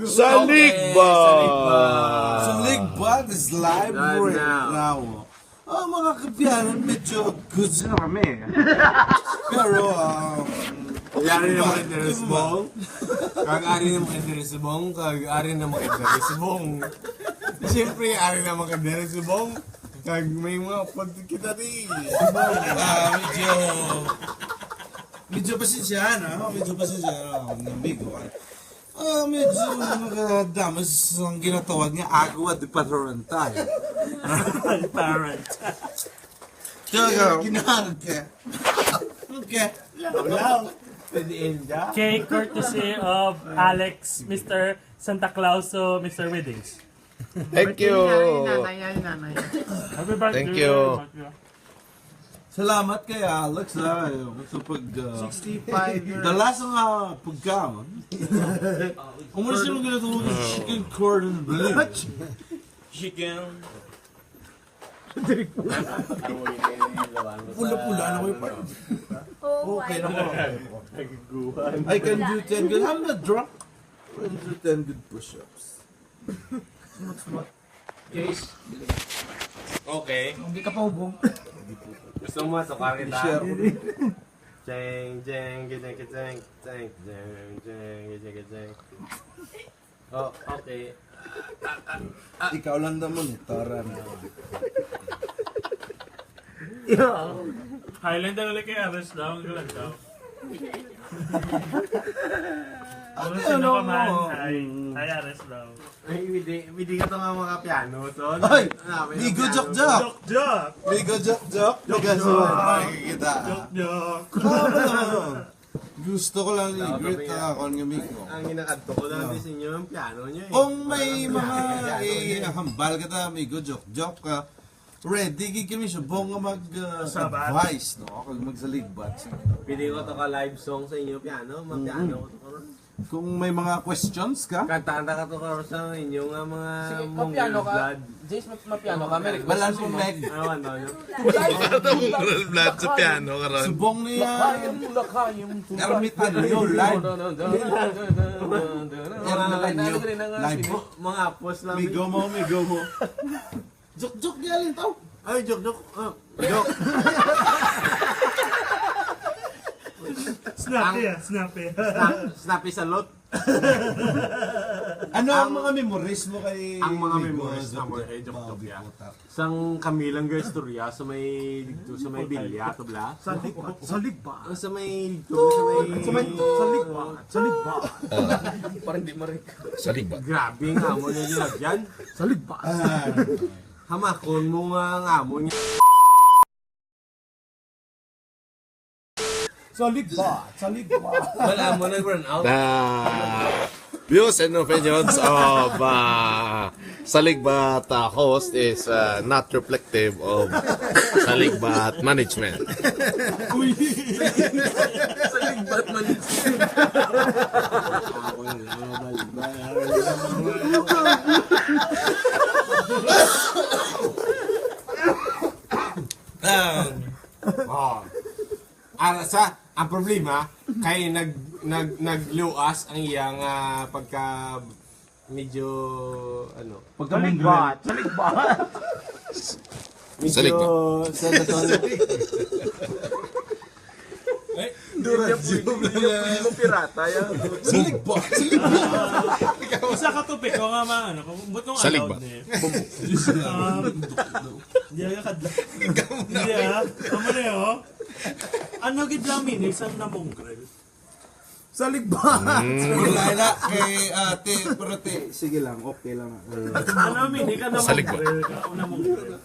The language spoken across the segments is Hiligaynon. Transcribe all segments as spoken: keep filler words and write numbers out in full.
Saligba! Saligba is live right now. Ah, mga kapiyanan, medyo goods na kami. Pero, ah, Yari na mga interesbong. Kag ari na mga interesbong. Kag ari na mga interesbong. Siyempre, ari na mga interesbong. Kag may mga pag kita di. Ah, medyo, medyo pasensya na, medyo pasensya na, mga amigo. Ah, medyo nakadamas ang ginatawag nga agua de parental. Parent. Talaga. Ginahag ka. Okay. Lawlaw. Pwede India. Kay courtesy of Alex, Mister Santa Claus, so Mister Weddings. Thank you. Ay, nanay, ay, nanay. Happy birthday. Thank you. Salamat kay Alex, ah, sa pag, ah, sixty-five years. Dala sa nga pagkaon. Ang muna siya nang ginatawag yung chicken cordon bleu. Chicken. Pula-pula na ko yung parang. Oo, okay lang ako. I can do ten good. I'm not drunk. I can do ten good push-ups. Smart, smart. Guys. Okay. Hindi ka pa hubog. Gusto mo, sukarin na? I-share ko. Jeng, jeng, gideng, gideng, jeng, jeng, jeng, gideng, gideng. Oh, okay. Ikaw lang daw monitor, ano? Highland ang ulit kay Ares daw, ang galantaw. Ano Ano sino ka man? mo? Ay, ay, Ares daw. Ay, hindi, hindi ka to nga mga piano, son. Ay! Ano, may Migo piano. Jok Jok! Jok, jok! Migo Jok Jok! Jok Jok! Nakikita. Jok, jok! Ano? Gusto ko lang Wala i-greet kami, ang ah. akon nga amigo. Ang ginakadto ko lang No. din sa inyo, ang piano niya eh. Kung may Parang mga piano niya. ihambal ka ta, amigo, joke, joke ka. Ready gid kami subong nga mag, uh, Sabat. advice, no? Kag magsaligbat sa inyo. Pwede ko to ka live song sa inyo, piano, mapiano Mm. ko to karon. Kung may mga questions ka? Kantahan ta ka to karon sa inyo nga mga Sige, mong mapiano ka. blood. Jace, ma-, mapiano ka, may request Balan mo, mo. Meg. Ano, ano, ano? Blood sa piano, karon. Subong niya. Lakayim, lakayim, Ermitanyo, live. Ermitanyo, live. Mga apos lang. Migo mo, migo mo. Joke, joke, di alin tao. Ay, joke, joke. Ah, joke. Snappy, Ang ah, snappy. Snap-, snappy salot. Ano ang Ang, mga memories mo kay ang mga Migo memories Jok na mo Jok kay Jok Jok, Maui yeah. Putak? Sang kami lang ga istorya sa may, dito sa may bilya, to bla? Saligbat, saligbat. Ang sa may, dito sa may Sa may, saligbat, saligbat. Parang di marik. Saligbat. Grabe nga mo na yun dyan. Saligbat. Ah. Hamakon mo nga ang amo niya. Saligbat, saligbat. Wala mo nag-run out. The views and opinions of, uh, Saligbat, uh, host is, uh, not reflective of Saligbat management. Uy. Saligbat management. Um, oh. Ara sa, ang problema, kay nag-, nag-, nagluas ang iyang, ah, pagka medyo, ano, Pagka Saligbat, saligbat. Medyo Saligbat. Sa, sa, sa, Ay, Dura hindi, Jim hindi, lang hindi, yan. Hindi mo pirata yan. Saligbat, saligbat. Isa ka topiko nga, ma-, ano, kung ba't nung Saligbat. Allowed na eh? Um, hindi ka kadla-, hindi, ah. Amo na yun, oh. Ano gid lang meaning sa namongrel? Saligbat. Mm. Wala na kay ate, pero te, sige lang, okay lang. Ano, meaning ka Saligbat. Namongrel ka, o namongrel.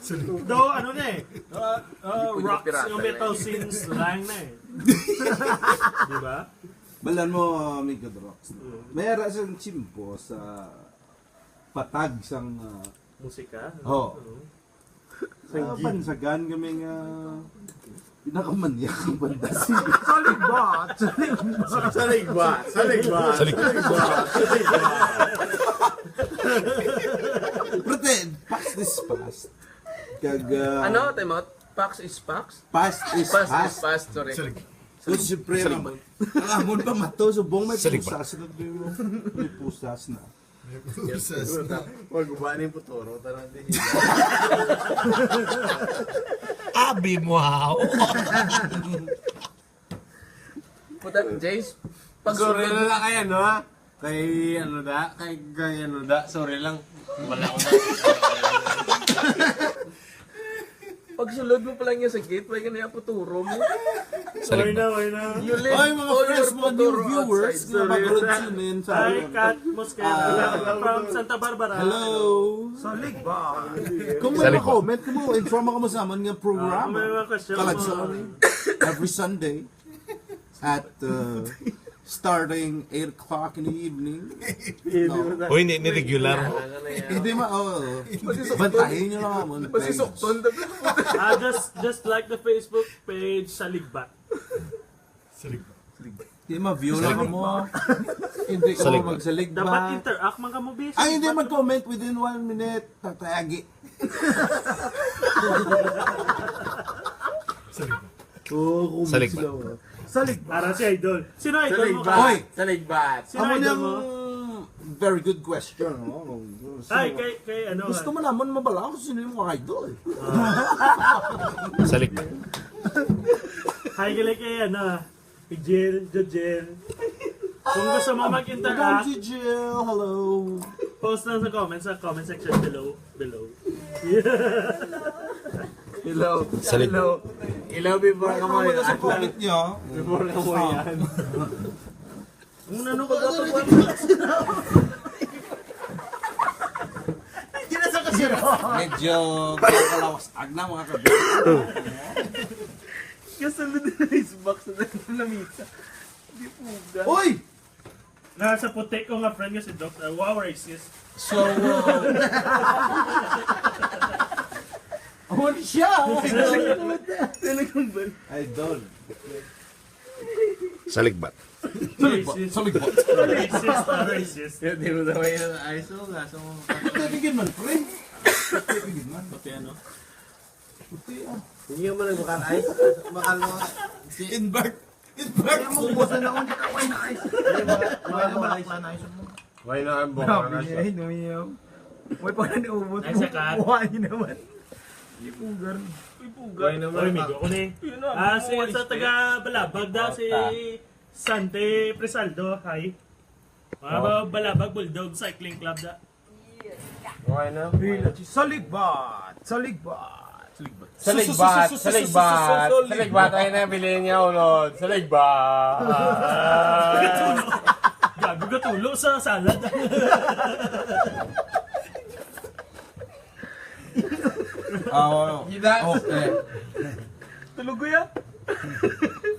Do, ano na eh? Uh, uh, Pwede rocks, pirata yung na metal eh. Scenes lang na eh. Di ba? Balan mo, amigo Drox. Mm. May ara siyang chimpo sa patag sang, ah, Musika? Oh. Oo. Ah, bansagan kami nga pinakamanyak ang banda. Saligbat! Saligbat! Saligbat! Saligbat! Saligbat! Saligbat! Pero te, past is past. Kag, ah, Ano? Time out? Pax is pax? Past is Past is past. Past, sorry. Salig-, Kung siyempre, Saligbat. Ang amon pa mato, subong may Saligbat. Pusas na, may pusas na. Huwag ba na yung puturo? Tarang di. Abi mo, haw. Puta, Jace, pag Sorry na lang kay ano, ha? Kay ano da? Kay, kay ano da? Sorry lang. Wala ko na. Pagsulod mo pa lang niya sa gate, may ganyan puturo mo. Salig. Why na, why na? You leave Oy, mga all your fresh, mga new puturo viewers outside. Nga Sorry bago na. Tune in sa Hi, amin. Kat Mosqueda Ah. From Santa Barbara. Hello. Salig ba? Kung may Salig ba? Mga comment, kung mo, inform ako mo sa amin nga program. Ah, kung may mga question Kalag mo. Sorry. Every Sunday at uh, starting eight o'clock in the evening. No. Uy, hindi, hindi regular. Hindi ma, oh. Bantahin nyo lang naman. Masisukton na. Ah, just, just like the Facebook page, Saligbat. Saligbat. Di ma-view lang mo. Hindi ko Saligbat. Magsaligbat. Dapat interact man ka mo, bis. Ay, hindi mag-comment within one minute. Tatayagi. Saligbat. Oo, comment Saligbat. Sila, oh. Saligbat. Para si Idol. Sino Idol mo? Saligbat. Hoy! Saligbat. Sino Idol mo? Very good question. No? Ay, kay, kay ano, Gusto mo naman mabala kung sino yung mga idol. Salig. Hi, gali kay ano, Pijil, Jojel. Kung gusto mo mag-interact, Madam Jojel, hello. Post lang sa comments, sa comment section below. Below. Hello. Salig. Hello. Hello, before ka mo yan. Sa comment niyo. Before ka mo yan. Kung ano ka ba ito? Medyo kakalawas. Agna, mga kabit. Kasunod na yung box na lamisa. Di puga. Uy! Nasa puti ko nga friend nga si Doc. Uh, wow, racist. So, uh, Ano siya? Talagang bal- Idol. Saligbat. Saligbat. Racist. Saligbat. Racist, ah, racist. Yun, di mo na may ayos mo, kaso mo. Pwede gid man, pre. Pwede gid man. Pati ano? Pati, ah. Hindi mo lang makakais. Makal mo. Si Invert. Invert. Kaya mo ubusan ako, hindi ka wala na ice. Wala mo, wala na ice mo. Why na ang Grabe buka na niya, siya? Ay, numiyaw. May pa na naubos. Ay, sa kat. Kuha niyo naman. Ipugar. Ipugar. Why naman? Oy, migo ko ni. Yun na, Ah, migo si ko sa ni taga Balabag da, si Bata. Sante Presaldo. Hi. Mga Oh. ba-, Balabag Bulldog Cycling Club da. Why na? Saligbat! Saligbat! Saligbat! Saligbat! Saligbat! Saligbat! Ay na, bilhin niya, ulod! Saligbat! Gago ka tulo sa salad. Ah, oo. Gida. Okay. Tulog ko ya.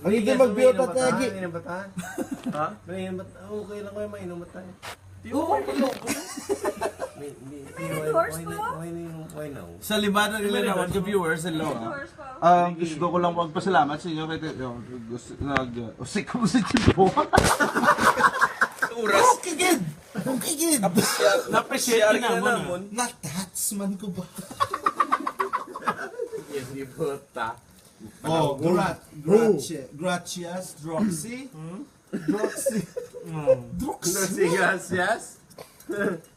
Ang hindi magbiyo pa tayo, Gi. Mainom ba tayo? Ha? Mainom ba tayo? Okay lang ko yung mainom ba tayo? Oo, okay lang. May, may, may, why, why, why, why, why, why now? Sa libanan nila naman ka viewers, hello, ah. Um, gusto ko lang magpasalamat sa inyo kay, yung, gusto, nag, uh, usik ko sa tipo. Oras. Okay, good. Okay, good. Na-appreciate Share ka naman, ah. Naman. Na-touch man ko ba? Hindi po ta. Oh, Ano? Grat-, Who? Gracia-, Gracias, Droxy. Hmm? Droxy. Hmm. Droxy. Gracias, yes.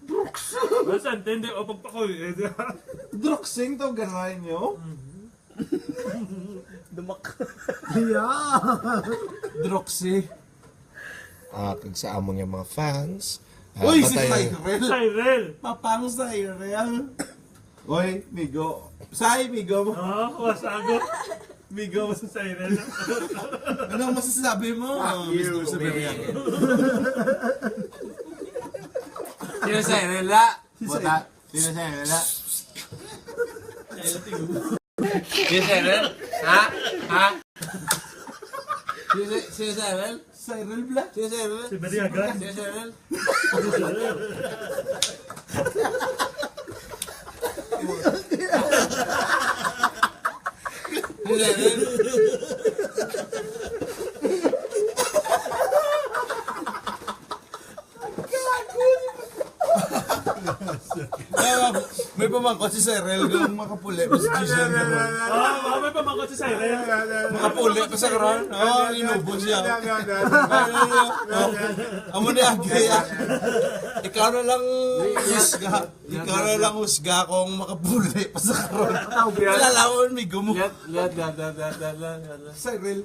Droxy. Basta intindi o pagpakulit. Droxing to, ganahin nyo? Mhm. Dumak. Yeah. Droxy. Ah, kag sa amon nga mga fans, ah, Uy, si batayan. Cyril. Cyril. Papang Cyril. Oy, migo. Say, migo mo. Oo, kuha sa ago. Migo mo sa Cyril. Anong masasabi mo, Fuck you, Mister Severiano? Sino Cyril, la? Si Cyril. Buta. Sino Cyril, la? Sino Cyril? Ha? Ha? Sino, sino Cyril? Cyril Bla? Si Cyril. Si Mariaga. Si Cyril. Si Cyril. Ah, may pamangkot si Cyril kung makapuli pa si Jason karon. Ah, may pamangkot si Cyril. Makapuli pa sa karon. Ah, inubo siya. Ay, ay, ay. Oh, amo ni Agri, ah. Ikaw na lang husga. Ikaw na lang husga kung makapuli pa sa karon. Lalawan, may gumo. Liwat, liwat, liwat, liwat, liwat, liwat, liwat. Cyril.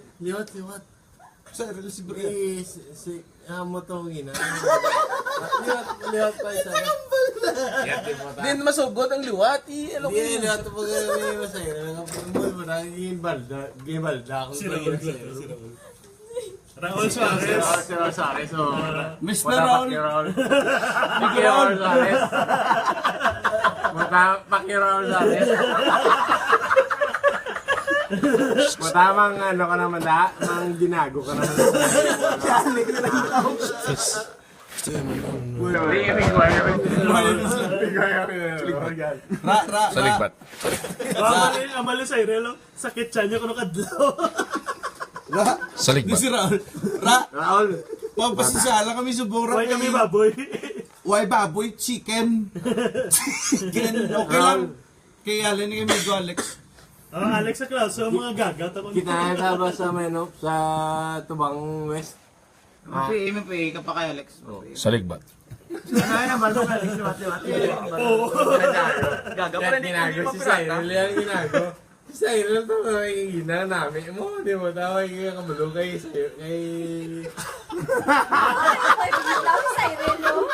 Sa relationship. Eh, si, si, amo to ang ina. Liwat, liwat pa isa. Yati mo ta. Din masugot ang liwat, eh, ano Di, ko yun? Liwat pa gani, masaya na lang. Mo, mo, na, gibalda, gibalda akong Si Raul, pagkakasaya. Si Raul. Raul Suarez. Si Raul Suarez, oh. Mister Wala pa Raul. Kay Raul. Mister Raul Suarez. Mata, Pacquiao sa akin. Matamang ano ka naman, da? Mang ginago ka naman. Chalik na lang tao. Hindi, hindi ko alam. Hindi ko alam. Ra, ra, ra. Sa ligbat. Ang mali, ang mali sa Irelo. Sakit siya niya kuno kadlaw. Ra? Sa ligbat. Di si Raul. Ra? Raul. Mapasensya lang kami subong ra Why kami kay baboy? Why baboy? Chicken. Chicken. Okay lang. Raul. Kay Allen, kay Migo Alex. Oh, Alex sa Clauso, mga gaga, tapos Kita na sa ba sa may, no, sa Tubang West. Ah. Mapi, mapi, ka pa kay Alex. Oh. Sa ligbat. Ano na, balo ka, Alex, liwat, liwat. Oo. Gaga pa rin, Ginago hindi si mapirata. Cyril, yan ginago. Si Cyril to, ay, ginanami mo, di mo tawag yung kamalugay sa'yo, kay Ay, bitaw si Cyril, no?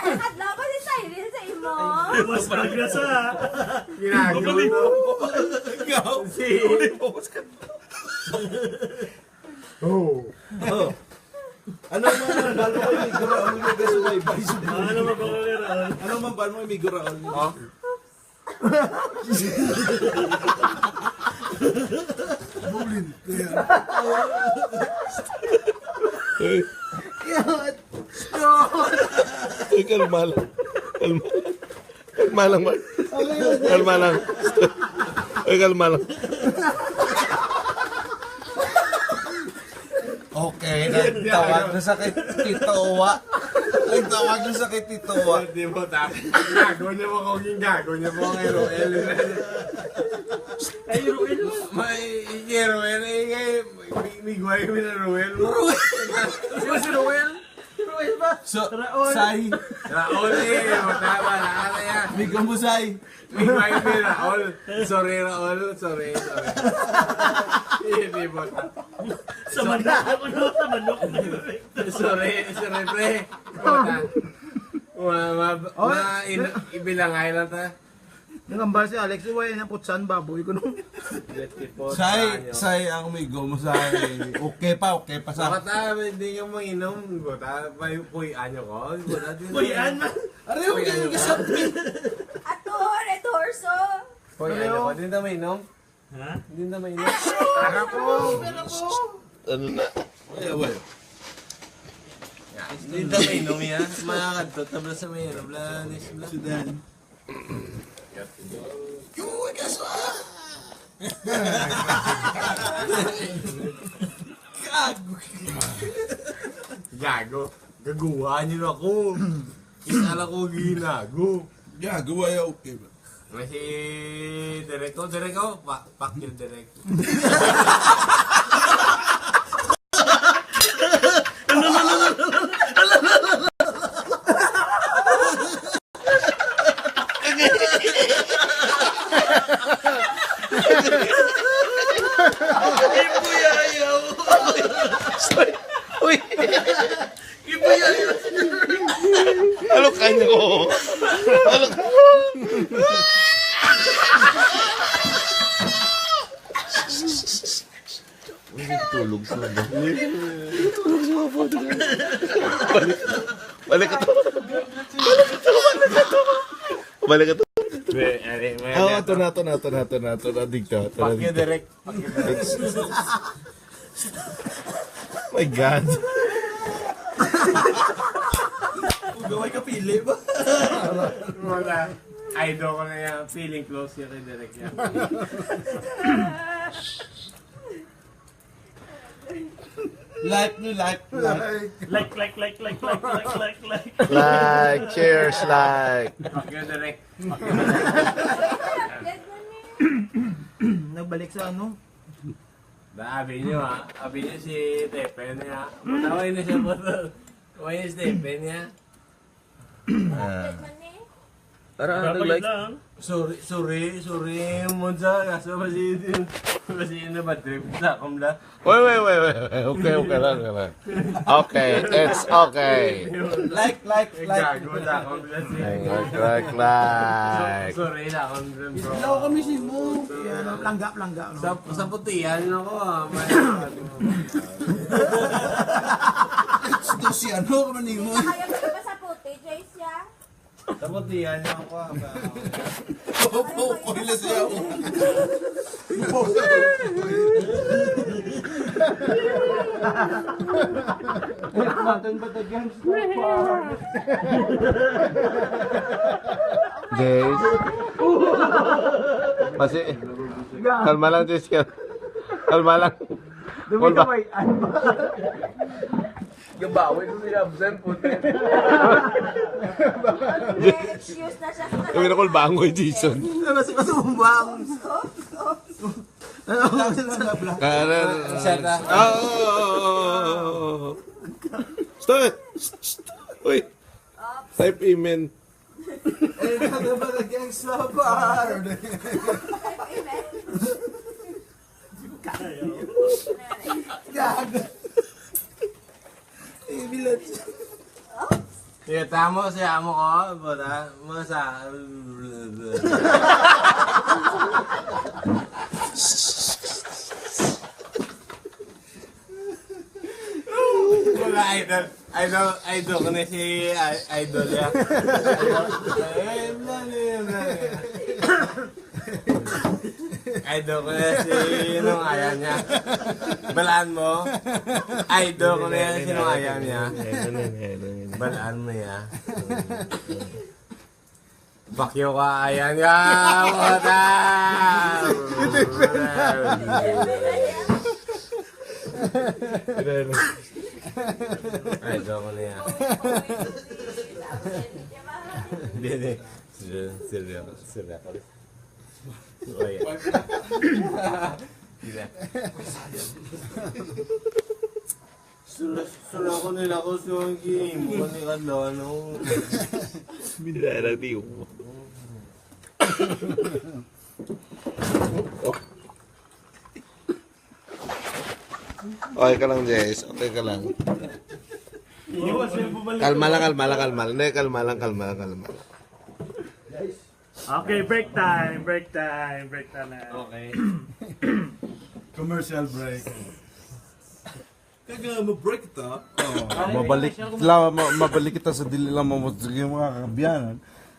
Adlaw ba si Cyril sa imo? Mas parang nasa. Ginago mo. Ikaw? Si Oh. Oh. Ano man ang balo kay Migo Raul nga gasubaybay sa Ah, ano ba ba kami, Raul? Ano man balo kay Migo Raul? Oh. Bulin. Ay, kalma lang. Kalma lang. Kalma lang, Mark. Kalma lang. Ay, kalma lang. Okay, nagtawag na sa kay Tito Uwa. Nagtawag na sa kay Tito Uwa. Di mo ta. Gago niya mo kung yung gago niya mo kay Roel. Ay, Roel. May, kay Roel, eh, kay, may, may guway kami na Roel. Roel. Sino si Roel? Roel ba? So, Raul. Say. Raul, eh, wala ba? Wala ka na yan. Migo mo, Say. May guway kami na Raul. Sorry, Raul. Sorry, sorry. Hindi mo ta. Sa manok ako, no? Sa manok. Sorry, sorry, pre. Ma, ma, Oh, ma, in, ibilangay lang ta. Nangambal si Alex, "Uy, naputsan baboy ko, no?" Say, say ang migo mo, say. Okay pa, okay pa sa. Baka ta, hindi nga manginom. Baka ta, may puy-an nyo ko. Baka ta, Puy-an man. Are, okay, okay, sabi. Ato, Red Horse, oh. Puy-an nyo ko. Hindi na mainom? Ha? Hindi na mainom. Tara po. Ano na? Wala, wala. Hindi na mainom yan. Mga kadto, tabla sa may, tabla, nis, bla. Sudan. Yung kaso, ah! Gago. Gago. Gaguhan niyo ako. Isa lang ko ginago. Gago, ay okay ba? May si Direk ko, Direk ko, pa, pakil Direk. Ibuyayaw. Uy! Ibuyayaw. Alokan ko. Alok. Uy, tulog sa mga. Tulog sa mga photo. Balik. Balik ka to. Balik ka to. Balik ka to. Be, are, may Oh, ano ato to? Na, ato na, ato na, ato na, ato na, dito, ato na, Pakyo dito. Direk. Pakyo Direk. My God. Kung gaway ka, pili ba? Wala. Idol ko na yan. Feeling close yan kay Direk yan. Like me, like, like. Like, like, like, like, like, like, like, like. Like, cheers, like. Okay, direct. Nagbalik sa ano? Da, abi nyo ha. Abi nyo si Tepe niya. Matawag na siya po to. Why is Tepe niya? Ah. Para ano, like, Lang. Sorry, sorry, sorry. Munsa, kaso masih, masih na ba trip sa akong da. Wait, wait, wait, wait, wait. Okay, okay lang, okay lang. Okay, it's okay. Like, like, like. Gago sa akong da. Like, like, like. Sorry na akong da, bro. Wala kami si mo. Yan, langga, langga. No? Sa, sa putihan ako ah. May, Ito si ano ka man mo. Kaya ka ba sa puti, Joyce, ya? sa putihan ako ah. Opo, opo, ila siya. Jace. Kasi, kalma lang, Jace. Kalma lang. Kalma. Gabawi ko sila absent po. May excuse na siya sa Kami na call bangoy, Jason. Mas masumbang. Siya na. Stop it! Uy! Type amen. Eh, ano ba nag-gang sa bar? Gago. Eh, bilat. Kita mo si amo ko, buta mo sa... Mga idol, idol, idol ko na si i- idol ya. Idol ko na si nung ayan niya. Balaan mo? Idol ko na yan si nung ayan niya. Balaan mo ya. Bakyo ka, ayan ka, puta! Ay, joke ko na yan. Hindi, hindi. Seryo, seryo, seryo. Wala. Hindi na. Sura, sura ko nila ko sa game. Kani kadlaw, ano? Mindara, di ko. Okay ka lang, Jess. Okay ka lang. Kalma lang, kalma lang, kalma lang. Hindi, kalma lang, kalma lang, kalma lang. Okay, break time, break time, break time na. Okay. Commercial break. Kaya mo-break ito. Mabalik lang, ma- mabalik kita sa dili lang mo sige mga kakabiyanan.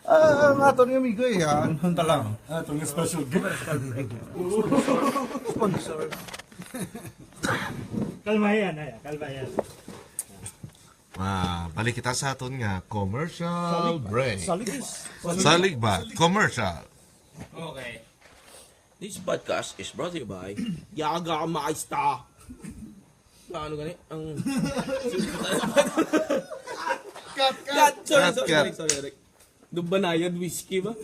Ah, ang ato ni amigo eh, ha? Ang talaga. Ah, itong special guest. Sponsor. Kalma yan, ay, kalma yan. Ah, balik kita sa aton nga commercial break. Saligis. Salig ba? Commercial. Okay. This podcast is brought to you by Jagermeister. Ano gani? Ang... Cut, Cut! Sorry, Cut, sorry, cut. Sorry, sorry, Eric. Dubanayad whiskey ba?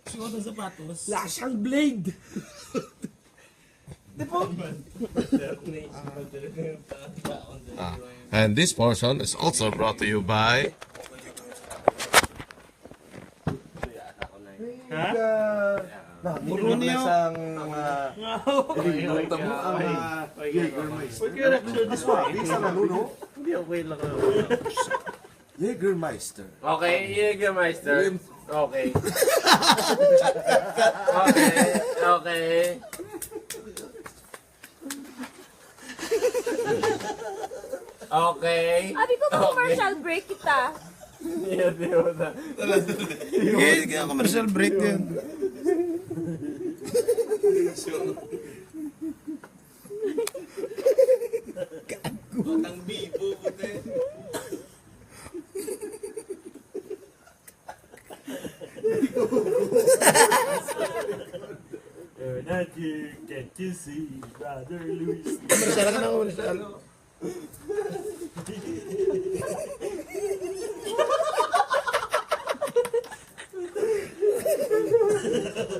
Suot ang sapatos. Lasang blade! Di po? Ah, and this portion is also brought to you by Ha? Nahulog na sang mga... Ang mga Jägermeister. Di sa naluno. Hindi, okay lang. Jägermeister. Okay, Jägermeister. Okay. Okay, okay. Okay. Abi ko, commercial break kita. Hindi, hindi mo na. Hindi, kaya commercial break din. Ang bibo ko, te. You're not you, can't you Si Brother Luis. Commercial ka na, commercial.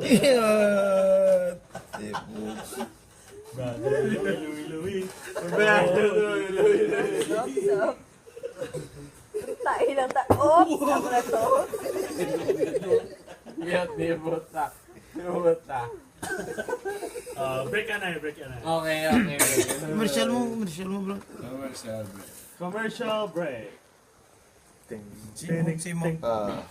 Yeah. Brother Louie, Louie, Louie. Brother Louie, Louie, Louie. Tayo lang ta. Oops! Ako na to. Miyot, nibot na. Nibot na. Uh, break ka na, break ka na. Okay, okay, okay. Commercial mo, commercial mo, bro. Commercial break. Commercial break. Simong, simong. Ah,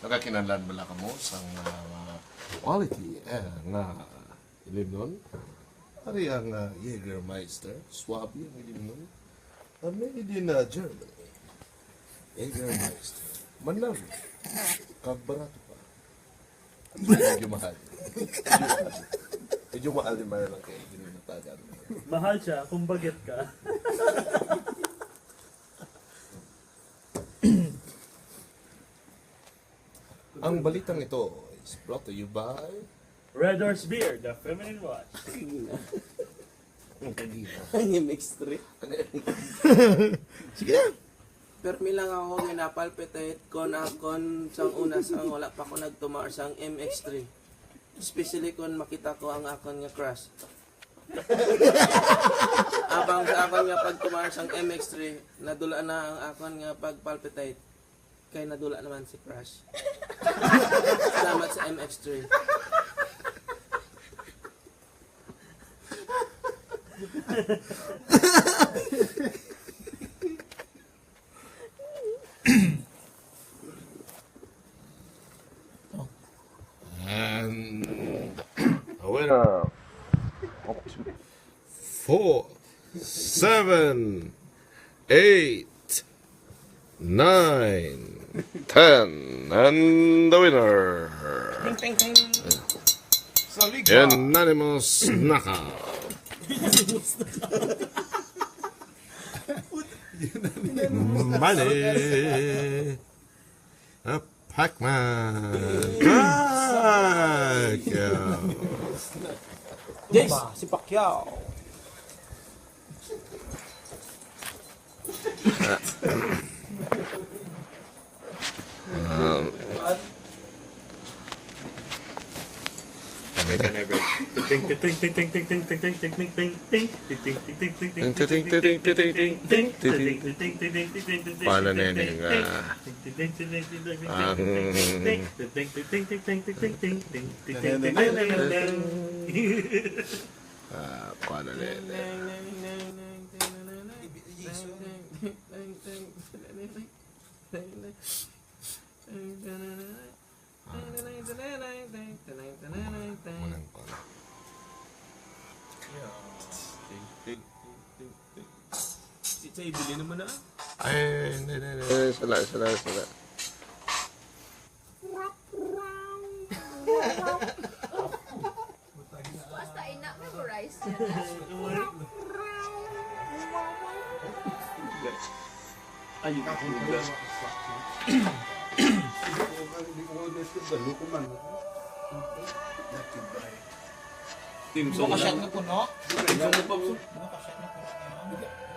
nakakinahanglan bala kamo sang ah, quality eh, nga ilimnon? Ari ang ah, Jägermeister, suabe ang ilimnon. Ah, made in ah, Germany. Jägermeister. Manami. Kag barato pa. Medyo mahal. Medyo mahal din ba lang kay ginatagan? Mahal siya kung bagit ka. Ang balitang ito is brought to you by Red Horse Beer, the feminine watch. Ang Kagina. Ang M X three. Sige na. Permi lang ako ginapalpitate kon akon sang una sang wala pa ko nagtumar sang M X three. Especially kon makita ko ang akon nga crush. Abang sa akon nga pagtumar sang M X three, nadula na ang akon nga pagpalpitate. Kay nadula naman si crush. Salamat sa M X three. And a winner. Four, seven, eight, nine, ten, and the winner. Ting, ting, ting. Solid ba? Unanimous knockout. Money. A Pacman. Pacquiao. Yes, si Pacquiao. Um, Paano na yun, ah, ang Ah, paano na yun? Unang ko. Si Chay, bili naman na. Ay, hindi, hindi, hindi. Sala, sala, sala. Basta ina, memorize yan. Ayun, ang hula. Team Song lang. Makasyat na po, no? Team Song na, Pops. Makasyat na po.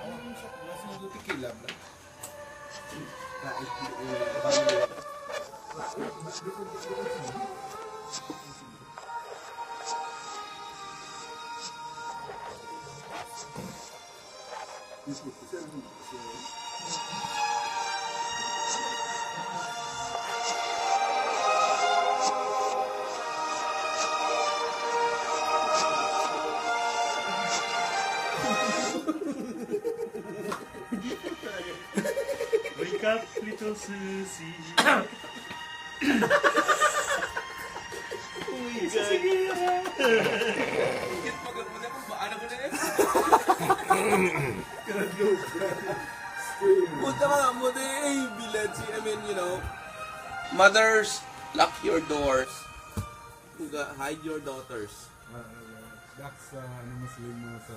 Ano yung sa pula sa tequila, bro? Wake up, little Susie. Punta ka nga mo din, eh, village, I mean, you know, mothers, lock your doors. Kuga, hide your daughters. Ah, ah, Dax, sa ano, Muslim mo sa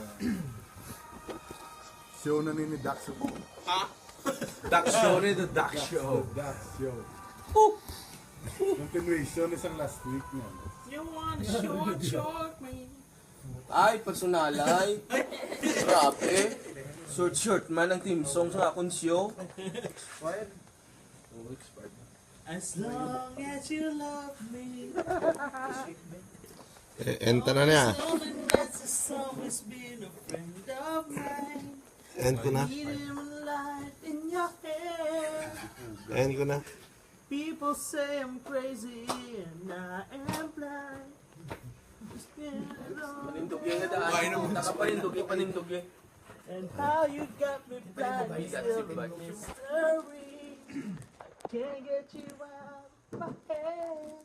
show na ni, ni Dax mo? Ha? Dax show ni, the Dax show. Dax show. Continuation ni sang last week niya. You want a short, short man. Ay, personalay. Grabe. Short-short man ang theme song sa akong show. As long as you love me. Eh, enta na niya. Someone that's always been a friend of mine. End ko na. Need him a light in your hand. End ko na. People say I'm crazy and I am blind. Panindog yan nga daan. Nakapanindog, eh, panindog, eh. And how you got me blind is still a mystery. Can't get you out of my head.